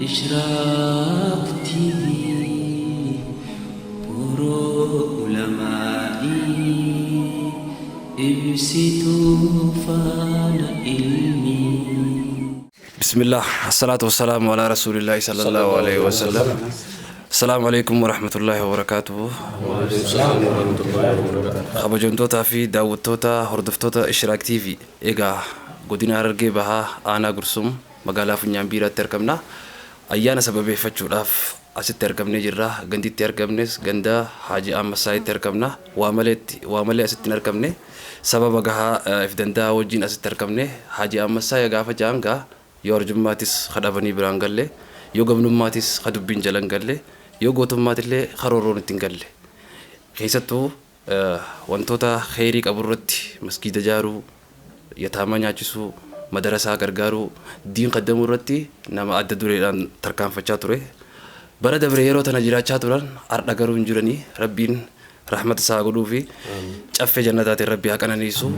Ishraaq TV Buuroo Ulamaa'ii Ibsituu faana ilmii. Bismillah, Assalaatu wassalaamu alaa Rasuulillaahi sallallahu alaihi wasallam. Assalaamu alaikum warahmatullaahi wabarakaatuhu. Kabajamtootaa fi daawwattoota hordoftoota Ishraaq TV, egaa godina Harargee Bahaa, Aanaa Gursum, magaalaa Funyaan Biiraatti argamna. Ayyaana sababeeffachuudhaaf asitti argamnee jirra. Ganditti argamnes ganda Haaji Ahmad argamna. Waa maleetti, waa malee asitti hin argamne. Sababa gahaa if danda'aa wajjin asitti argamne. Haaji Ahmad Saayee gaafa ja'an gaa, yoo arjummaatis kadhabanii biraan galle, yoo gamnummaatis ka dubbiin jalan galle, yoo gootummaatillee karooroon ittiin galle. Keessattuu wantoota kheyrii qabu irratti masgiida ijaaruu, yataamaa nyaachisuu, madarasaa gargaaruu, diin kaddamuu irratti nama adda dureedhaan tarkaanfachaa ture. Bara dabre yeroo tana jiraachaa turan, har'a garuu hin jiranii. Rabbiin rahmata isaa godhuu fi caffee jannataatiin Rabbi haa qananiisu.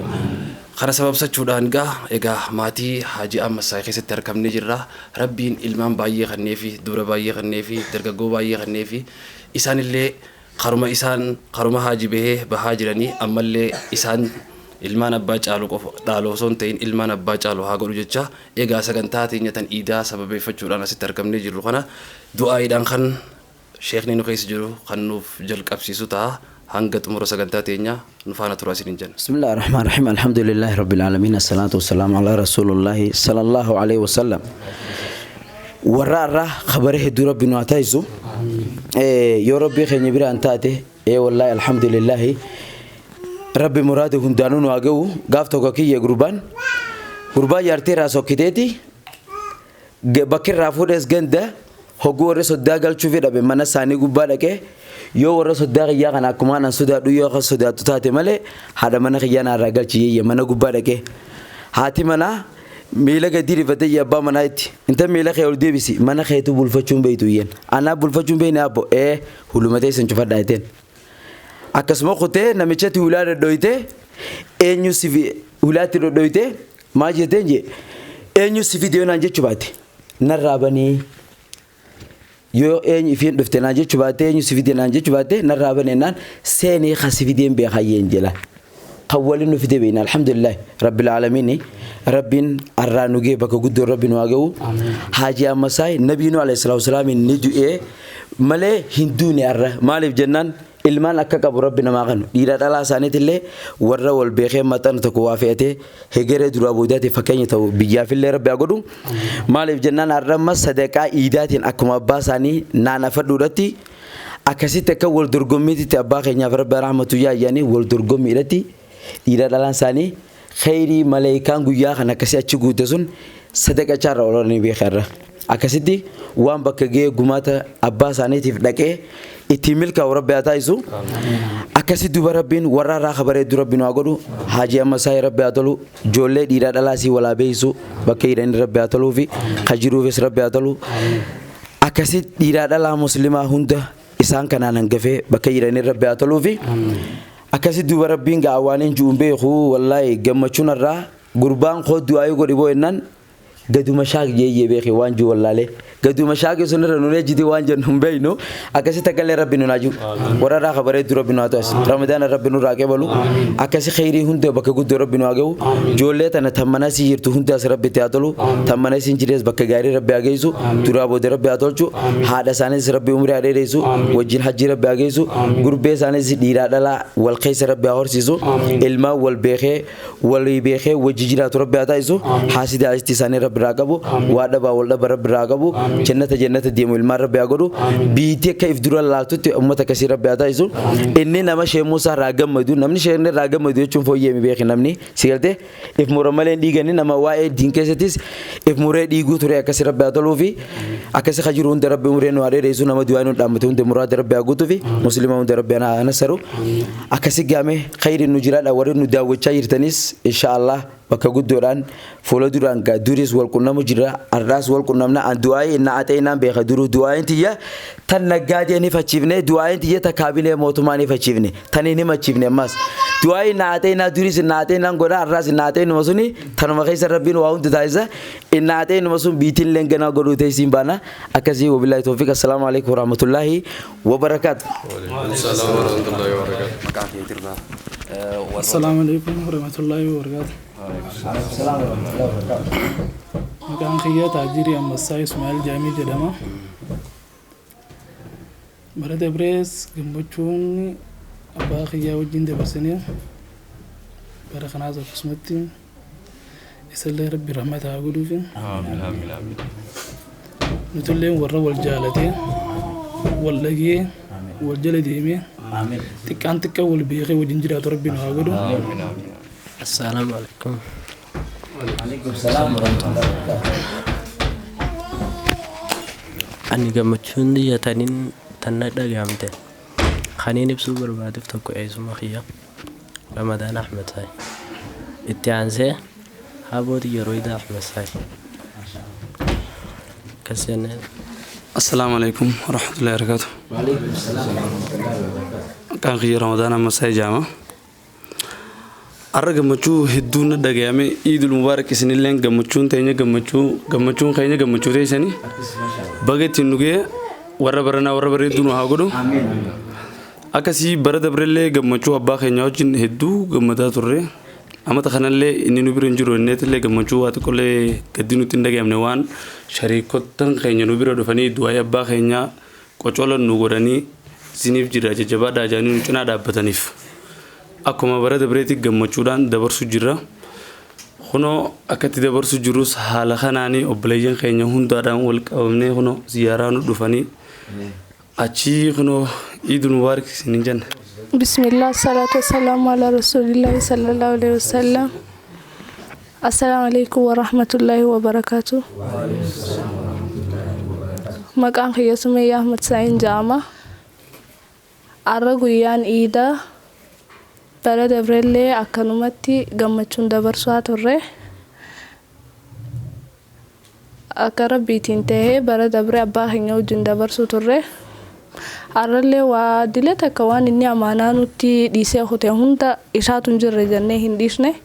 Kana sababsachuudhaan gaa egaa maatii Haaji Ahmad Saayee keessatti argamnee jirra. Rabbiin ilmaan baay'ee kenneefi, dubra baay'ee kenneefi, dargaggoo baay'ee kenneefi, isaanillee karuma isaan karuma Haaji bahee bahaa jiranii, ammallee isaan ilmaan abbaa caalu qofa dhaalu osoo hin ta'in ilmaan abbaa caalu haa godhu jecha, egaa sagantaa teenya tan iidaa sababeeffachuudhaan asitti argamnee jirru kana du'aayiidhaan kan sheekni nu keessa jiru kan nuuf jalqabsiisu ta'a. Hanga xumura sagantaa teenya nu faana tura isiniin jenna. بسم الله الرحمن الرحيم، الحمد لله رب العالمين، الصلاة والسلام على رسول الله صلى الله عليه وسلم. Warra irraa khabara hedduu Rabbi nu haa taasisu. Yoo Rabbii keenya biraan taate, wallaahi, alhamdulillahi, Rabbi muraada hundaanuu nu haa ga'u. Gaaf tokko kiyya gurbaan jaartii irraa sokkiteeti, bakki irraa fuudhes ganda hogguu warri soddaa galchuufi dhabe, mana isaanii gubbaa dhaqee, yoo warra soddaa kiyyaa kana akkumaan an sodaadhu yoo akka sodaattu taate malee haadha mana kiyyaa naarraa galchi yeeyye. Mana gubbaa dhaqee haati manaa miila gadi rifatee, iyya abbaa manaa itti inta miila kee ol deebisi, mana keetu bulfachuun beeytu iyyan, anaa bulfachuun beeyne abbo, hulumatee isin cufadhaa jetteen. Akkasuma kutee namichatti hulaa dhodhoyte, eenyu si hulaatti dhodhoyte maal jetteen jee, eenyu si fide yoo naan jechuu baate narraa banii, yoo eenyu ifiin dhufte naan jechuu baate, eenyu si fide naan jechuu baate narraa banee naan seenii ka si fideen beekayyeen jela kan waliin nu fide beeyna. Alhamdulillah rabbil aalamiin, Rabbiin arraa nu gee, bakka guddoo Rabbi nu haa ga'u. Haaji Ammasaay nabiinu alayhi salaatu wasalaam ni du'ee malee hin duune. Arra maaliif jennaan, ilmaan akka qabu Rabbi namaa kanu, dhiira dhalaa isaaniitillee warra wal beekee maxxana tokko waa fe'atee hegeree duraa boodaatiif fakkeenya ta'u biyyaafillee Rabbi haa godhu. Maaliif jennaan, har'a amma sadaqaa iidaatiin akkuma abbaa isaanii naanafadhuudhatti akkasitti akka wal dorgommiititti abbaa keenyaaf Rabbi rahmatu yaayyaanii wal dorgommiidhatti dhiira dhalaan isaanii kheyrii maleekaan guyyaa kan akkasii achi guute sun sadaqachaarra oolanii beekarra. Akkasitti waan bakka ga'ee gumaata abbaa isaaniitiif dhaqee ittiin milkaa'u Rabbi haa taasisu. Akkasitti duuba Rabbiin warra irraa kabareeddu Rabbi nu haa godhu. Haajii amma isaa Rabbi haa tolu. Ijoollee dhiiraa dhalaa sii walaa beeksisu bakka hidhanii Rabbi haa toluu fi kajiruufis Rabbi haa tolu. Akkasitti dhiiraa dhalaa muslimaa hunda isaan kanaan hangafee bakka hidhanii Rabbi haa toluu fi akkasitti duuba Rabbiin ga'a waan hin ji'uun beeku. Wallaahi, gammachuun irraa gurbaan koo du'aa godhi boo jennaan gaduma shaak jeeyyee beeke waan jiru wallaalee gaduma shaakii sun irra nun ejjiti waan jennu hin beeknu. Akkasitti akkallee Rabbi nun haa jiru, warra irraa kabareeddu Rabbi nu haa ta'as, Ramadaana Rabbi nurraa qeebalu. Akkasi kheyrii hunda bakka guddoo Rabbi nu haa ga'u. Ijoollee tana tan mana sii jirtu hundaas Rabbi itti haa tolu, tan mana siin jires bakka gaarii Rabbi haa geessu, duraa booda Rabbi haa tolchu. Haadha isaanis Rabbi umrii haa dheeressu, wajjin hajjii Rabbi haa geessu. Gurbee isaanis dhiiraa dhalaa wal keessa Rabbi haa horsiisu, ilmaan wal beekee walii beekee wajji jiraatu Rabbi haa taasisu. Haasida asitti isaanii Rabbi irraa qabu, waa dhabaa wal dhaba Rabbi irraa qabu, jannata jannata deemu ilmaan Rabbi haa godhu. Biitti akka if dura laaltutti ummata akkasii Rabbi haa taasisu. Inni nama Shee Muusaa irraa gammadu, namni sheen irraa gammadu jechuun fooyyee mi beeki, namni si galtee if mura malee hin dhiigani, nama waa'ee diin keessattis if muree dhiiguu ture. Akkasi Rabbi haa toluu fi akkasi ka jiru hunda Rabbi umree nu haa dheeressu. Nama du'aa nu dhaammate hunda muraada Rabbi haa guutuu fi muslima hunda Rabbi haa nasaru. Akkasi gaame khayri nu jiraadha, warri nu daawwachaa jirtanis insha Allah. Bakka guddoodhaan fuula duraan gaa duris wal qunnamu jira, har'aas wal qunnamna. An du'aa'ii inna axeenaan beeka. Duruu du'aa'iin tiyya tan naggaadee ni fachiifne, du'aa'iin tiyya ta kaabinee mootummaa ni fachiifne, tan hin himachiifne. Ammas du'aa'ii inna axeenaa duris inna axeenaan godha, har'aas inna axeenuma suni tanuma keessa Rabbiin waa hunda taasisa. Inna axeenuma sun biitiin leenganaa godhuu teessiin baana akkasii. Wabillaahi tawfiiq. Assalaamu alaikum warahmatullaahi wabarakaatu. Maqaa keetirraa warroota Assalamu alaikum warahmatullahi wabarakatuh. Maqaan kiyya Taajirii Ammassaa Ismaa'il Jaamii jedhama. Bara dabrees gammachuun abbaa kiyyaa wajjin dabarsinee, bara kanaas akkasumatti isallee Rabbi rahmata haa godhuufi. Nutullee warra wal jaalatee, wal dhagee, wal jala deemee, xiqqaan xiqqaa wal beekee wajjin jiraatu Rabbi nu haa godhu. Assalamu alaikum. Salaam warahmatullahi wabarakatuh. Ani gammachuun tiyya taniin tanna dhagahamte kaniin ibsuu barbaaduuf tokko eessuma kiyya Ramadaan Ahmed Saay. Itti aansee habooti yeroo Idaa Ahmed Saay. Akkas jenneen. Assalaamu alaikum warahmatullahi wabarakatuh. Maqaan kiyya Ramadaan Ammasaa Ijaama. Har'a gammachuu hedduun na dhagayame. Iidul Mubaarak. Isinilleen gammachuun teenya gammachuu, gammachuun keenya gammachuu teessanii baga ittiin nu ga'e. Warra baranaa warra bareedduu nu haa godhu. Akkasii bara dabrellee gammachuu abbaa keenya wajjin hedduu gammadaa turre. Amata kanallee inni nu bira hin jiru inneetillee gammachuu waa xiqqollee gaddi nutti hin dhagayamne, waan shariikottan keenya nu bira dhufanii du'aa'ii abbaa keenyaa qocolan nu godhanii isiniif jira jajjabaadhaa jedhanii nu cinaa dhaabbataniif. Akkuma bara dabreetti gammachuudhaan dabarsu jirra. Kunoo akkatti dabarsu jirrus haala kanaanii obboleeyyan keenya hundaadhaan wal qabamnee kunoo ziyaaraa nu dhufanii achii kunoo Iidul Mubaarak isiniin jenna. Bismillah, salatu wassalamu ala rasulillahi sallallahu alaihi wasallam. Assalamu alaikum warahmatullahi wabarakatuh. Maqaan kiyya Sumayyaa Ahmad Saa'in jedhama. Har'a guyyaan Iidaa, bara dabrellee akkanumatti gammachuun dabarsaa turre. Akka Rabbiitiin tahee bara dabre abbaa keenya wajjin dabarsuu turre. Har'allee waa dile takka waan inni amaanaa nutti dhiisee kute hunda isaatu hin jirre jennee hin dhiisne.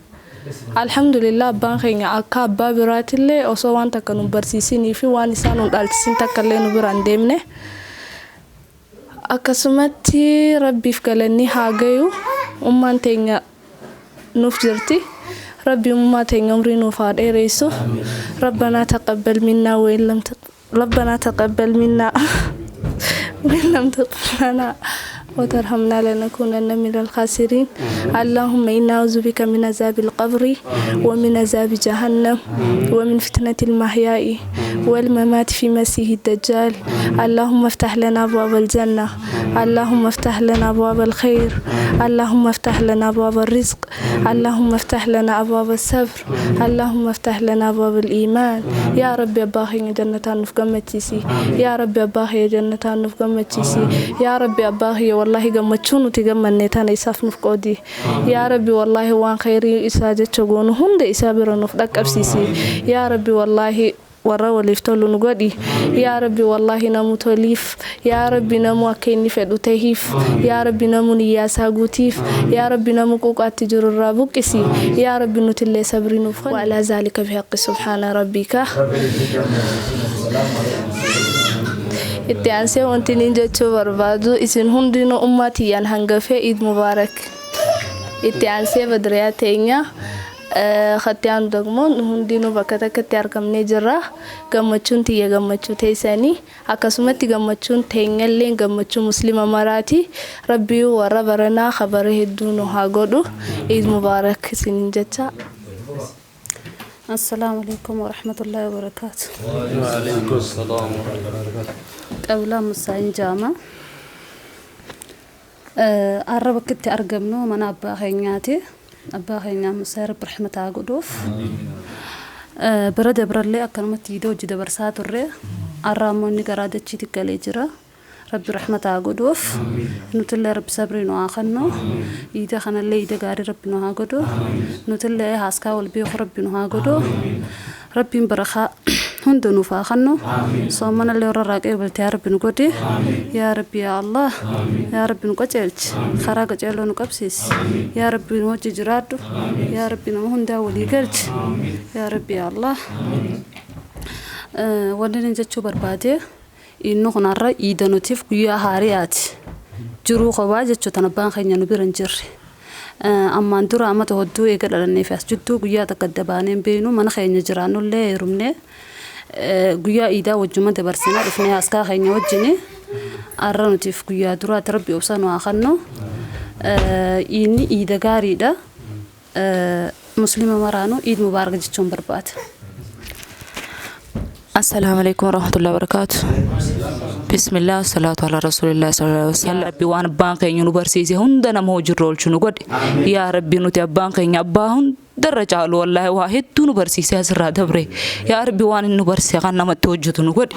Alhamdulillah, abbaan keenya akka abbaa biraatillee osoo waan takka nu barsiisinii fi waan isaa nu dhaalchisin takka illee nu bira hin deemne. Akkasumatti Rabbiif galanni haa gayu, ummaan teenya nuuf jirti. Rabbi ummaa teenya umrii nuuf haa dheeressu. ربنا تقبل منا وإن لم ربنا تقبل منا وإن لم تغفر لنا وترحمنا لنكونن من الخاسرين. اللهم إنا نعوذ بك من عذاب القبر ومن عذاب جهنم ومن فتنة المحيا والممات في مسيح الدجال. اللهم افتح لنا أبواب الجنة، اللهم افتح لنا أبواب الخير، اللهم افتح لنا أبواب الرزق، اللهم افتح لنا أبواب الصبر، اللهم افتح لنا أبواب الإيمان. يا ربي abbaa keenya jannataan nuuf gammachiisi. Yaa Rabbi, abbaa kiyya jannataan nuuf gammachiisi. Yaa Rabbi, abbaa kiyya wallaahi gammachuu nuti gammanne tana isaaf nuuf qoodi. Yaa Rabbi, wallaahi waan khayrii isaa jecha goonu hunda isaa bira nuuf dhaqqabsiisi. Yaa Rabbi, wallaahi warra waliif tolu nu godhi. Yaa Rabbi, wallaahi namu toliif. Yaa Rabbi, namu akka inni fedhu tahiif. Yaa Rabbi, namu niyyaasaa guutiif. Yaa Rabbi, namu quuqaatti jiru irraa buqqisi. Yaa Rabbi, nutillee sabrii nuuf وعلى ذلك بحق سبحان ربك. Itti aansee wanti niin jechuu barbaadu, isin hundinuu ummaa tiyyaan hangafee Iid Mubaarak. Itti aansee badriyaa teenya katti aanu dagmoo nu hundinuu bakka takkatti argamnee jirra. Gammachuun tiyya gammachuu teessanii, akkasumatti gammachuun teenyallee gammachuu Muslima maraati. Rabbii warra baranaa kabara hedduu nu haa godhu. Iid Mubaarak isiniin jecha. السلام عليكم ورحمة الله وبركاته. وعليكم السلام ورحمة الله وبركاته. Qabla Musaayin Jaama. Har'a bakki itti argamnu mana abbaa keenyaati. Abbaa keenyaa Musaa Rabbi rahmataa godhuuf. Bara dabrallee akkanumatti iidoo hojii dabarsaa turre. Har'a ammoo inni garaa dachiitti galee jira. Rabbi rahmata haa godhuuf. Nutillee Rabbi sabrii nu haa kennu. Iida kanallee iida gaarii Rabbi nu haa godhu. Nutillee haaskaa wal beeku Rabbi nu haa godhu. Rabbiin barakaa hunda nuuf haa kennu. Soomanallee warra irraa qeebalte yaa Rabbi nu godhi. Yaa Rabbi yaa Allah. Yaa Rabbi nu qajeelchi. Karaa qajeeloo nu qabsiisi. Yaa Rabbi nu wajji jiraadhu. Yaa Rabbi nama hundaa walii galchi. Yaa Rabbi yaa Allah. Wanni inni jechuu barbaade inni kun har'a iida nutiif guyyaa haariyaati. Jiruu kophaa jechuu tan abbaan keenya nu bira hin jirre. Ammaan dura amata hodduu eega dhalannee fi as jidduu guyyaa takka adda baanee hin beeknu mana keenya jiraannullee heerumnee guyyaa iidaa wajjuma dabarsinaa dhufnee askaa keenya wajjini har'a nutiif guyyaa duraati Rabbi obsa nu haa kennu. Iidni iida gaariidha. Muslima maraanuu Iid Mubaarak jechuun barbaada. Assalaamu alaikum warahmatullahi wabarakatuh. Bismillah, salaatu ala rasuulillah sallallahu alaihi wasallam. Rabbi waan abbaan keenya nu barsiise hunda nama hojiirra oolchu nu godhe. Yaa Rabbi nuti abbaan keenya abbaa hundarra caalu wallaahi waa hedduu nu barsiise asirraa dabre. Yaa Rabbi waan inni nu barsiise kan namatti hojjetu nu godhe.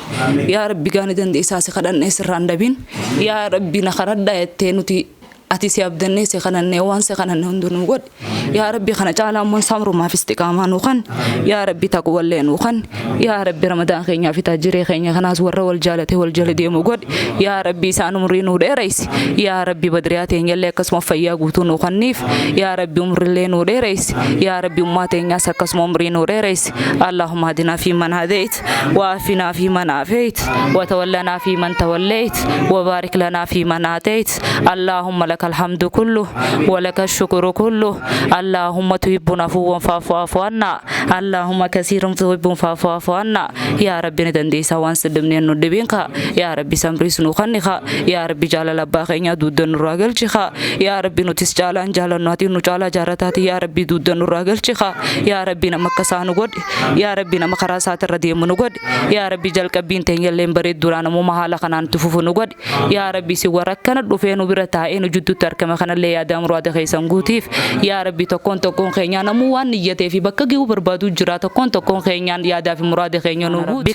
Yaa Rabbi gaani dandeessaa si kadhannee sirraa hin dabin. Yaa Rabbi na kadhadhaa jettee nuti ati si abdannee si kadhannee waan si kadhanne hundu nu godhi. Yaa Rabbi kana caalaa immoo samrumaaf istiqaamaa nu kan. Yaa Rabbi taqwallee nu kan. Yaa Rabbi Ramadaan keenyaa fi taajiree keenya kanaas warra wal jaalate wal jala deemu godhi. Yaa Rabbi isaan umrii nu dheereysi. Yaa Rabbi badriyaa teenyallee akkasuma fayyaa guutuu nu kanniif. Yaa Rabbi umrillee nu dheereysi. Yaa Rabbi ummaa teenyaas akkasuma umrii nu dheereysi. Allahumma hadinaa fi man hadeyt. وعافنا فيمن عافيت وتولنا فيمن توليت وبارك لنا فيمن آتيت اللهم لك الحمد كله ولك الشكر كله اللهم تحبنا عفوا فاعف عنا اللهم كثير تحب فاعف عنا يا ربي ندنديسا وان سدمني ندبينك يا ربي سمريس نخنخ يا ربي جلال أبا خينيا دود نراجلشخ يا ربي نتس جالان جالان ناتي نجالا جارتاتي يا ربي دود نراجلشخ يا ربي نمك سانو قد يا ربي نما karaa isaatirra deemu nu godhi. Yaa Rabbi jalqabbiin teenya illee bareedduudhaan namuma haala kanaan itti fufu nu godhi. Yaa Rabbi si warra akkana dhufee nu bira taa'ee nu jidduutti argame kanallee yaadaa muraada keessan guutiif. Yaa Rabbi tokkoon tokkoon keenyaa namuu waan niyyatee fi bakka gahuu barbaadu jira tokkoon tokkoon keenyaan yaadaa fi muraada keenya nu guuti.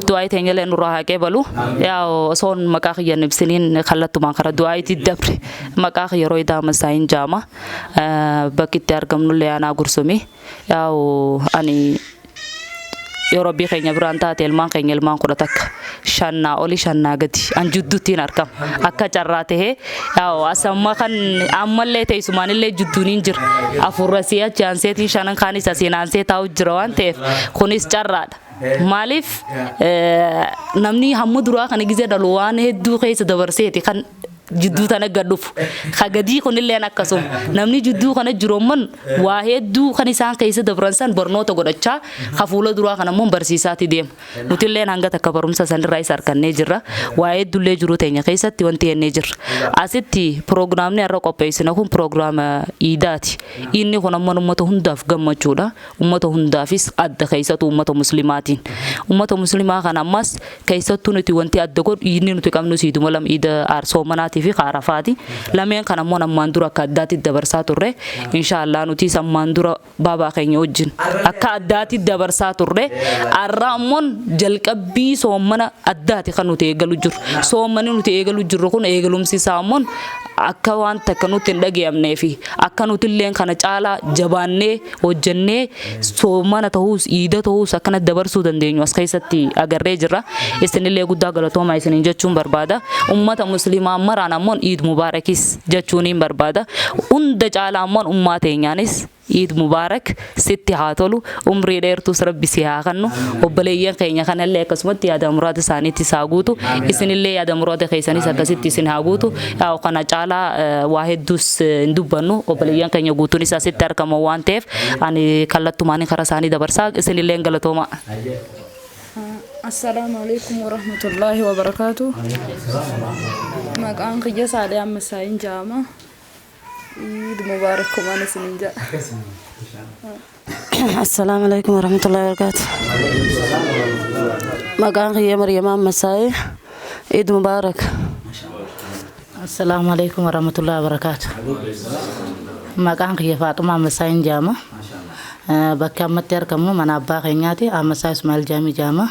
Du'aa teenya illee nurraa haa qeebalu. Yaa osoon maqaa kiyya hin ibsiniin kallattumaan karaa du'aa itti dabre. Maqaa kiyya yeroo idaa Masaayin jaama. Bakki itti argamnullee aanaa Gursumi. Yaa ani yoo Rabbii keenya biraan taate ilmaan keenya ilmaan 11 shannaa oli shannaa gadi an jidduuttiin argama. Akka carraa tahee yaa asamma kan ammallee teessumaanillee jidduuniin jira. Afurra si'a achi aanseetiin shanan kaanis asiin aansee taa'u jira waan ta'eef kunis carraadha. Maaliif namni hamma duraa kana gizee dhalu waan hedduu keessa dabarseeti kan jidduu tana gad dhufu. Ka gadii kunilleen akkasuma. Namni jidduu kana jiru ammoo waa hedduu kan isaan keessa dabran san barnoota godhachaa ka fuula duraa kana ammoo barsiisaati deema. Nutilleen hanga takka barumsa sanirraa isa argannee jirra. Waa hedduullee jiruu teenya keessatti wanti jennee jirra. Asitti piroogiraamni har'a qopheessine kun piroogiraama iidaati. Inni kun ammoo uummata hundaaf gammachuudha. Uummata hundaafis adda keessattuu uummata muslimaatiin. Uummata muslimaa kana ammas keessattuu nuti wanti adda godhu iidni nuti qabnu siiduma lama iida soomanaatii fi kaarafaati. Lameen kana ammoo ammaan dura akka addaatti dabarsaa turre. Inshaallah nuti ammaan dura baabaa keenya wajjin akka addaatti dabarsaa turre. Har'a ammoo jalqabbii soomana addaati kan nuti eegalu jirru. Soomanni nuti eegalu jirru kun eegalumsi isaa ammoo akka waan takka nutti hin dhagayamnee fi akka nuti illeen kana caalaa jabaannee hojjennee soomana ta'uus iida ta'uus akkana dabarsuu dandeenyu as keessatti agarree jirra. Isinillee guddaa galatoomaa isiniin jechuun barbaada. Ummata musliimaa maraan ammoo Iid Mubaarakis jechuuniin barbaada. Hunda caalaa ammoo ummaa teenyaanis Iid Mubaarak sitti haa tolu. Umrii dheertuus Rabbi si haa kennu. Obboleeyyan keenya kanallee akkasumatti yaada muraada isaaniitti haa guutu. Isinillee yaada muraada keessanis akkasitti isin haa guutu. Yaa kana caalaa waa hedduus hin dubbannu. Obboleeyyan keenya guutuun isaa sitti argama waan ta'eef ani kallattumaan karaa isaanii dabarsaa isinillee galatooma. Assalaamu alaikum warahmatullaahi wabarakaatu. Maqaan kiyya Saaliyaa Masaayin jedhama. Iid Mubaarak kumaan isiniin jedha. Assalaamu alaikum warahmatullahi wabarakatuh. Maqaan kiyya Maryamaa Masaayee. Iid Mubaarak. Assalaamu alaikum warahmatullahi wabarakatuh. Maqaan kiyya Faaxumaa Masaayin jedhama. Bakka ammatti argamnu mana abbaa keenyaati. Ahmadsaa Ismail Jaamii Jaama.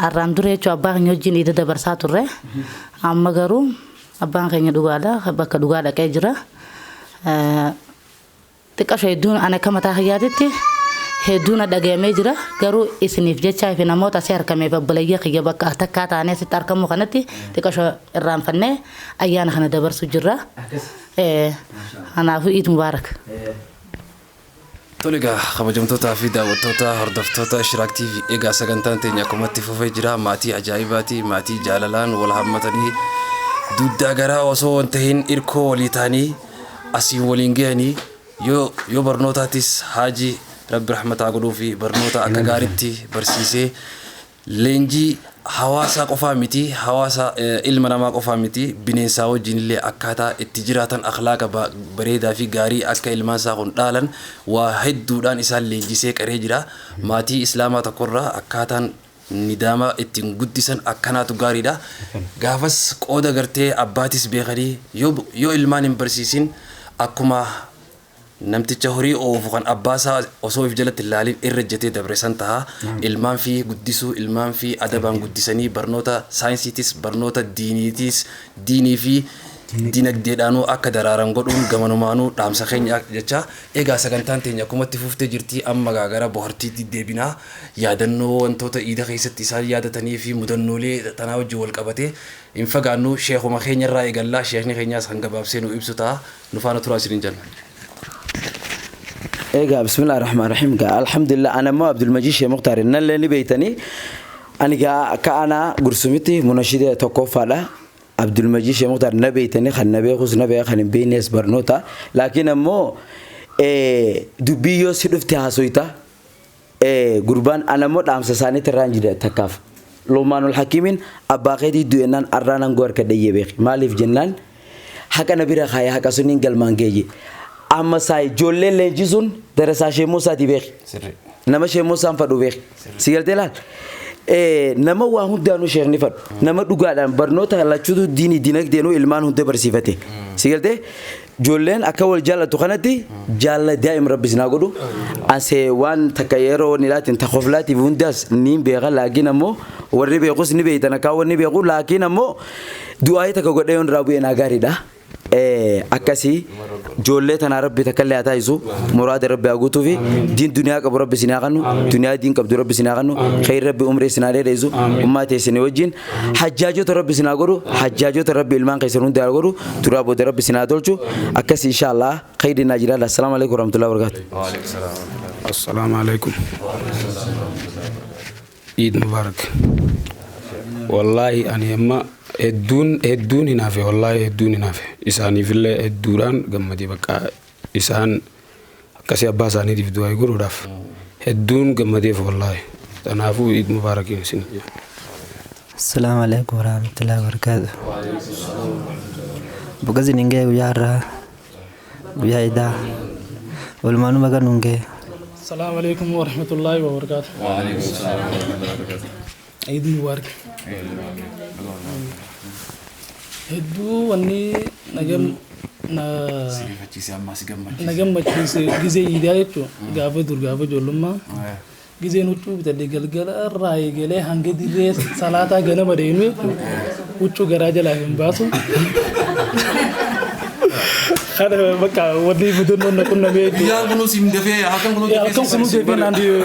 Arraan dura jechuun abbaa keenya wajjin iida dabarsaa turre. Amma garuu abbaan keenya dhugaadha. Bakka dhugaa dhaqee jira. Xiqqasho hedduun ana akka mataa kiyyaatitti hedduu na dhagayamee jira. Garuu isiniif jechaa fi namoota asii argameef obboleeyya kiyya bakka takkaa taanee asitti argamu kanatti xiqqasho irraanfannee ayyaana kana dabarsu jirra. Kanaafuu Iid Mubaarak. Tole egaa, kabajamtootaa fi daawwattoota hordoftoota Shiraak TV, egaa sagantaan teenya akkumatti fufee jira. Maatii ajaa'ibaati, maatii jaalalaan wal hammatanii, dugdaa garaa osoo hin tahin irkoo walii ta'anii asiin waliin gahanii. Yoo barnootaatis Haaji Rabbi rahmataa godhuu fi barnoota akka gaariitti barsiisee, leenjii hawaasaa qofaa miti, hawaasa ilma namaa qofaa miti, bineensaa wajjin illee akkaataa itti jiraatan, akhlaaqa bareedaa fi gaarii akka ilmaan isaa kun dhaalan waa hedduudhaan isaan leenjisee qaree jira. Maatii islaamaa tokkorraa akkaataan nidaama ittiin guddisan akkanaatu gaariidha. Gaafas qooda gartee abbaatis beekanii, yoo ilmaan hin barsiisin akkuma namticha horii oofu kan abbaasaa osoo if jalatti ilaalin irra jetee dabre san taha. Ilmaan fi guddisuu, ilmaan fi adabaan guddisanii, barnoota saayinsiitis, barnoota diiniitis, diinii fi dinagdeedhaanuu akka daraaran godhuun gamanumaanuu dhaamsa keenya jecha. Egaa sagantaan teenya akkumatti fuftee jirti. Amma gara bohaartiitti deebinaa. Yaadannoo wantoota iida keessatti isaan yaadatanii fi mudannoolee tanaa wajjin wal qabatee hin fagaannu. Sheekuma keenya irraa eegallaa. Sheekni keenyaas kan gabaabsee nu ibsu ta'a. Nu faana turaa isiniin jenna. Egaa, bismillah rahmaan rahiim. Gaa alhamdulillah, ana immoo Abdulmajid Sheekh Mukhtaar nallee ni beeytanii. Ani gaa akka aanaa Gursumitti munashida tokkoffaadha. Abdulmajid Sheekh Mukhtaar na beeytanii, kan na beekus na beeka, kan hin beeknes barnoota. Laakiin ammoo dubbii yoo si dhufte haasoyta. Gurbaan ana immoo dhaamsa isaaniitti irraan jira takkaaf. Luqmaanul Hakiimiin abbaa keetii du'ennaan arraan hangoo harka dhayyee beeki. Maaliif jennaan, haqa na bira kaayee haqa suniin galmaan geeyye. Amma saa ijoolleen leenjisuun darasaa Sheekh Muusaatii beeki. Nama Sheekh Muusaan fadhu beeki. Si galtee laal? Nama waa hundaanuu sheekni fadhu. Nama dhugaadhaan barnoota lachuutu diinii dinagdeenuu ilmaan hunda barsiifate. Si galtee? Ijoolleen akka wal jaallattu kanatti jaalla daa'im Rabbi isin haa godhu. Asee waan takka yeroo ni laatiin takoflaatiif hundaas niin beeka, laakiin ammoo warri beekus ni beektan akka wanni beeku, laakiin ammoo du'aayii takka godhee yoon irraa bu'e naa gaariidha. Akkasii ijoollee tanaa Rabbi takka illee haa taasisu, muraada Rabbi haa guutuu fi diin duniyaa qabu Rabbi isin haa kennu, duniyaa diin qabdu Rabbi isin haa kennu, khayr Rabbi umrii isin haa dheeressu, ummaa teessanii wajjin hajjaajota Rabbi isin haa godhu, hajjaajota Rabbi ilmaan keessan hunda haa godhu, duraa booda Rabbi isin haa tolchu. Akkasii insha Allah khayri naa jiraadha. Assalaamu alaikum warahmatullahi wabarakatuh. Assalaamu alaikum. Iid Mubaarak. Wallaahi ani amma hedduun hedduun hin hafe, wallaahi hedduun hin hafe. Isaaniifillee hedduudhaan gammadee, bakka isaan akkasii abbaa isaaniitiif du'aa godhuudhaaf hedduun gammadeef wallaahi. Kanaafuu Iid Mubaarakiin isin. Assalamu alaikum warahmatullahi wabarakatuh. Baga isin ga'e guyyaa har'aa, guyyaa iidaa. Walumaanuu baga nuun ga'e. Assalamu alaikum warahmatullahi wabarakatuh. Eid Mubarak. Hedduu wanni na na gammachiise gizee iidaa jechuun gaafa dur, gaafa ijoollummaa, gizeen huccuu bitadhe galgala irraa eegalee hanga dirree salaataa ganama deemu jechuun huccuu garaa jalaa hin baasu. Kana bakka wanni mudannoon na qunnamee jechuudha. Guyyaan kunuu siin dafee, halkan kunuu dafee. Halkan kunuu dafee naan dafee.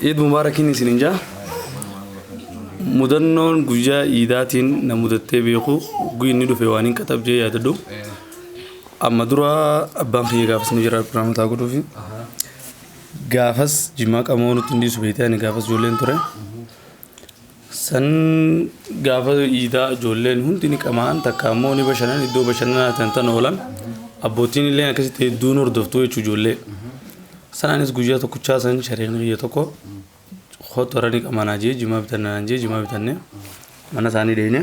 Iid Mubaarakiin isinin jaa. Mudannoon guyyaa iidaatiin na mudattee beeku guyyi inni dhufe waan hin qaxab jee yaadadhu. Amma dura abbaan kiyya gaafas ni jira, rahmataa godhuufi. Gaafas jimaa qamoo nutti hin dhiisu beektee, ani gaafas ijoolleen ture. San gaafa iidaa ijoolleen hundi ni qamaan, takka ammoo ni bashannan, iddoo bashannanaa tan tan oolan. Abbootiin illee akkasitti hedduun hordoftuu jechuu ijoollee. Sanaanis guyyaa tokkichaa san shariikni kiyya tokko kottu ni qamanaa jee, jimaa bitannaa jee, jimaa bitanne mana isaanii deemne.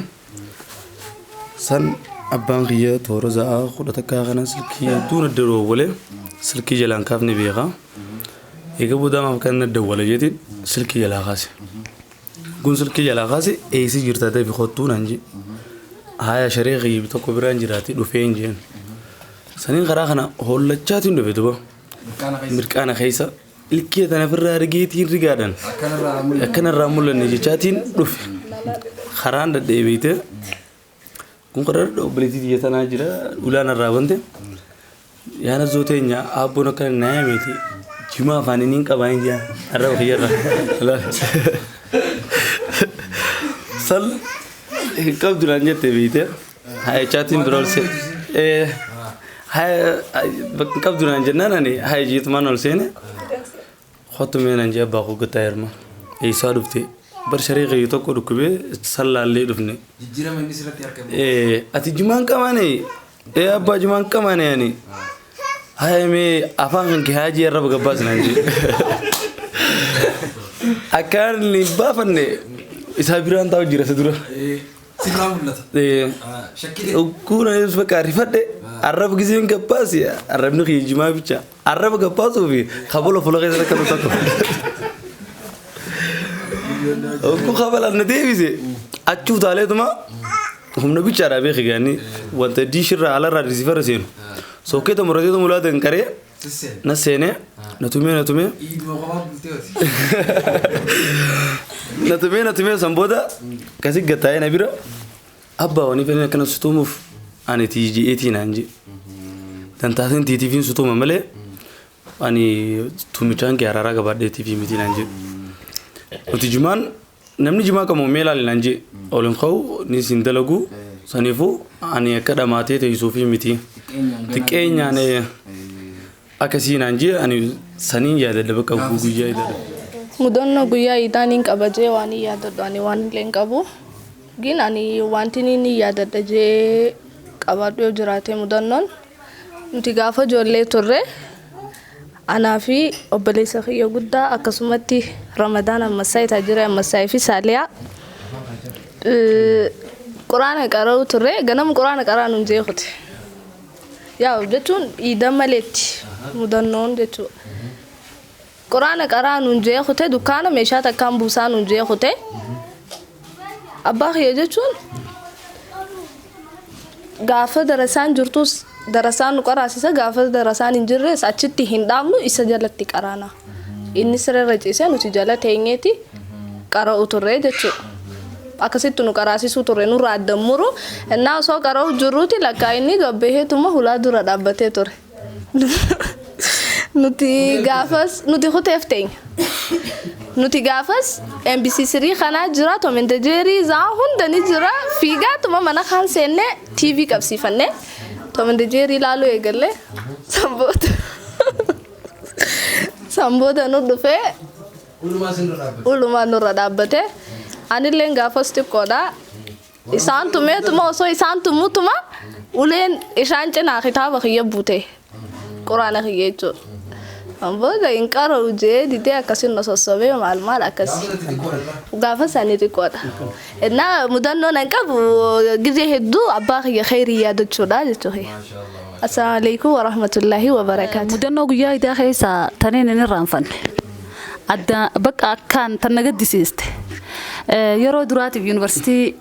San abbaan kiyya toora sa'aa 11 kana silkii hedduun adda dawwalee silkii jalaan kaafne beekaa. Egaa booda maaf kan adda dawwale jeetiin silkii jalaa kaase. Kun silkii jalaa kaase, eessi jirta ta'e kottuu naan jee. Haya sharee kiyya tokko biraan jiraati dhufee hin jeen. Saniin karaa kana hollachaatiin dhufe duba. Mirqaana keessa ilkee tana ofirraa argeetiin rigaadhaan. Akkanarraa mul'anne jechaatiin dhufe. Karaan daddeebiite. Kun karaa obboleettii tiyya tanaa jira ulaan irraa bante. Yaana zoo teenya abboon akkana na yaameeti. Jimaa afaan inni hin qabaa hin jaa. Arraba kiyyarra. Sal hin qabdu naan jette beeyte. Hayachaatiin bira ol seene. Hin qabdu naan jennaan ani haya jeetumaan ol seene. Kottu mee naan jee abbaa koo gataa hirma. Eessaa dhufte? Bar sharee kiyya tokko dhukkubee sallaallee dhufne. Jijjiirama inni sirratti argame. Ati jimaan qabaane? Abbaa jimaan qabaane ani. Haya mee afaan kan kee haajii arraba gabbaas naan jee. Akkaan hin baafanne isaa biraan taa'u jira isa dura. Sirraa mul'ata. Ogguun anis bakka rifadhe arraba giseen gabbaasi arrabni kiyya jimaa bicha arraba gabbaasuu fi kabola fuula keessa akka tokko. Ogguu kabalaan na deebise achuu taaleetuma humna bichaadhaa beeki gaanii wanta diishirraa alarraa risiifarra seenu. Sokkeeta murateetu mulaata hin qaree na seenee na tumee na tumee na tumee na tumee san booda kasi gattaa'ee na bira abbaa wani fedhan akkana sutumuuf ani tiiji'eetii naan jee. Tantaateen tiitiifiin sutuma malee ani tumichaan kee araaraa gabaadhee tiifii miti naan jee. Nuti jimaan namni jimaa qabu mee ilaali naan jee ol hin ka'u ni sin dalagu saniifuu ani akka dhamaatee teessuu miti. Xiqqeenyaan akkasii naan jee ani saniin yaadadha bakka guyyaa yaadadha. Mudannoo guyyaa iidaan hin qaba jee waan hin yaadadhu ani waan illee hin qabu. Gin ani wanti inni yaadadha jee qabadhu yoo jiraate mudannoon nuti gaafa ijoollee turre anaa fi obboleessa kiyya guddaa akkasumatti Ramadaan Ammassaa Taajira Ammassaa fi Saaliyaa quraana qara'uu turre ganama quraana qaraa nuun jeekute. Yaa jechuun iida maleetti mudannoon jechuudha. Quraana qaraa nuun jeekute dukkaana meeshaa takkaan buusaa nuun jeekute. Abbaa kiyya jechuun gaafa darasaan jirtus darasaan nu qaraasisa gaafa darasaan hin jirres achitti hin dhaabnu isa jalatti qaraana. Inni sirriirra ciisee nuti jala teenyeeti qara'u turre jechuudha. Akkasitti nu qaraasisuu turre nurraa adda muru innaa osoo qara'u jirruuti lakkaa inni gabbaheetuma hulaa dura dhaabbatee ture. Nuti gaafas nuti kuteef teenya. Nuti gaafas MBC 3 kanaa jira Tom and Jerry zaa hunda ni jira fiigaatuma mana kaan seennee TV qabsiifannee Tom and Jerry ilaaluu eegalle sanboota nu dhufee ulumaa nurra dhaabbate anilleen gaafas xiqqoodha isaan tumeetuma osoo isaan tumutuma uleen isaan cinaa kitaaba kiyya buute quraana kiyya jechuudha. Booda hin qara'u jee didee akkasiin na sossobee maal maal akkasi. Gaafa isaanii xiqqoodha. Innaa mudannoo nan qabu gizee hedduu abbaa kiyya khayrii yaadachuudha jechuudha. Assalaamu alaikum warahmatullaahi wabarakaatu. Mudannoo guyyaa idaa keessaa taniin hin irraanfanne. Adda bakka akkaan tan na gaddisiiste. Yeroo duraatiif yuunivarsiitii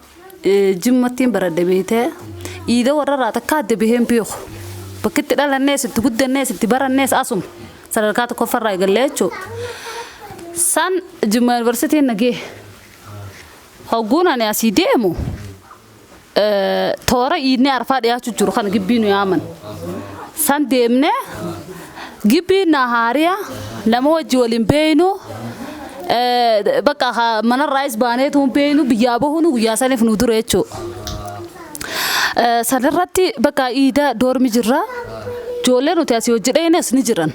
Jimmattiin baradhe beeytee iida warrarraa takka adda baheen beeku. Bakki itti dhalannees itti guddannees itti barannees asuma sadarkaa tokkoffarraa eegallee jechuudha. San Jimma yuunivarsiitiin na gehe. Hogguun ani asii deemu toora iidni arfaa dhiyaachuu jiru kana gibbii nu yaaman. San deemnee gibbiin na haariya nama wajji waliin beeynu bakka manarraayis baaneetu hin beeynu biyyaa bahuun guyyaa saniif nu dure jechuudha. Sanirratti bakka iida doormi jirra. Ijoollee nuti asii hojii dhaynes ni jiran.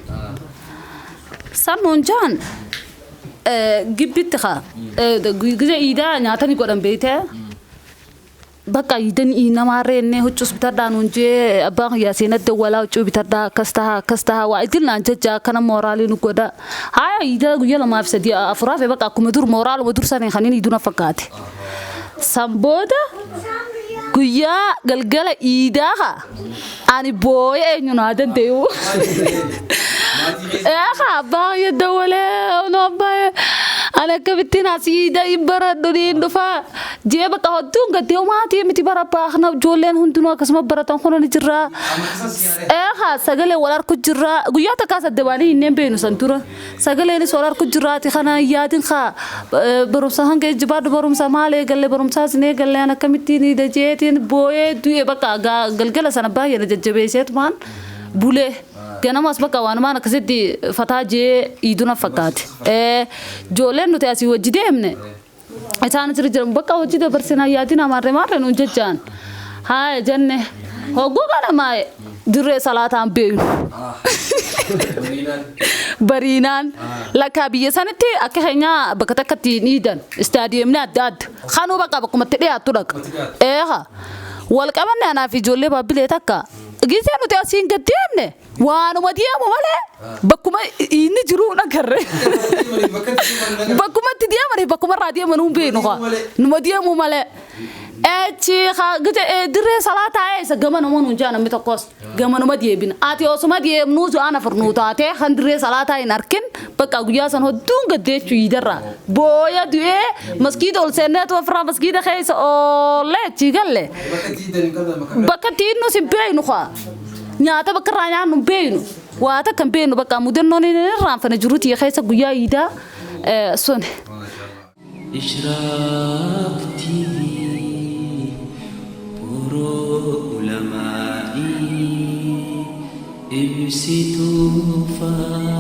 San nuun jaan gibbitti haa gizee iidaa nyaata ni godhan beeytee. Bakka iidan namaa reennee huccuus bitadhaa nuun jee abbaan kiyyaa seenatti dawwalaa huccuu bitadhaa akkas tahaa akkas tahaa waa idil naan jajjaa akkana mooraalii nu godha. Haaya iidaa guyyaa lamaaf sadii afuraaf bakka akkuma dur mooraaluma dur sanii kan inni iiduu na fakkaate. San booda guyyaa galgala iidaa haa ani booyee eenyu naa danda'u. Yaa abbaa kiyya dawwalee ono abbaa Ani akkamittiin asii hin baradhu niin dhufaa jee bakka hodduun gaddee homaatii miti bara baakna ijoolleen hundinuu akkasuma baratan kun ni jirra. Eehaa sagalee wal harku jirra guyyaa takkaa saddebaanii hinneen beenu san dura sagaleenis wal harku jirraati kana yaadin kaa barumsa hanga ejjibaadhu barumsa maal eegalle barumsaas hin eegalle an akkamittiin ida jeetiin booyee du'e bakka galgala sana baay'ee na jajjabeesseetumaan bulee. Ganamas bakka waanumaan akkasitti fataa jee iiduna fakkaate. Ijoolleen nuti asii wajji deemne isaan asirra jiran bakka hojii dabarsinaa yaadin amaarree maarree nuun jechaan. Haaya jenne hogguu kana dirree salaataan beeynu. Bariinaan lakkaa biyya sanitti akka keenyaa bakka takkatti ni iidan istaadiyeemni adda adda kanuu bakka bakkumatti dhiyaattu dhaqa. Eeha wal qabanne anaaf ijoollee baabbilee takka gisee nuti asiin gad deemne waanuma deemu malee bakkuma inni jiru hin agarre. Bakkuma itti deemanii bakkuma irraa deeman hin beeknu kaa numa deemu malee. Echi gite dirree salaataa eessa gamanuma nuun jaa namni tokkos gamanuma deebina. Ati osuma deemnuu su'aan afur nuu taatee kan dirree salaataa hin arkin bakka guyyaa san hodduun gaddeechuu iidarraa. Booya du'ee maskiida ol seenneetu ofirraa maskiida keessa oollee achi galle. Bakka itti hinnus hin beeknu kaa. Nyaata bakka irraa nyaannu hin beeknu. Waa takka hin beeknu bakka mudannoon hin irraanfanne jiruuti keessa guyyaa iidaa sun. Ishraaq TV Oro Ulamaa'ii ibsituu faana.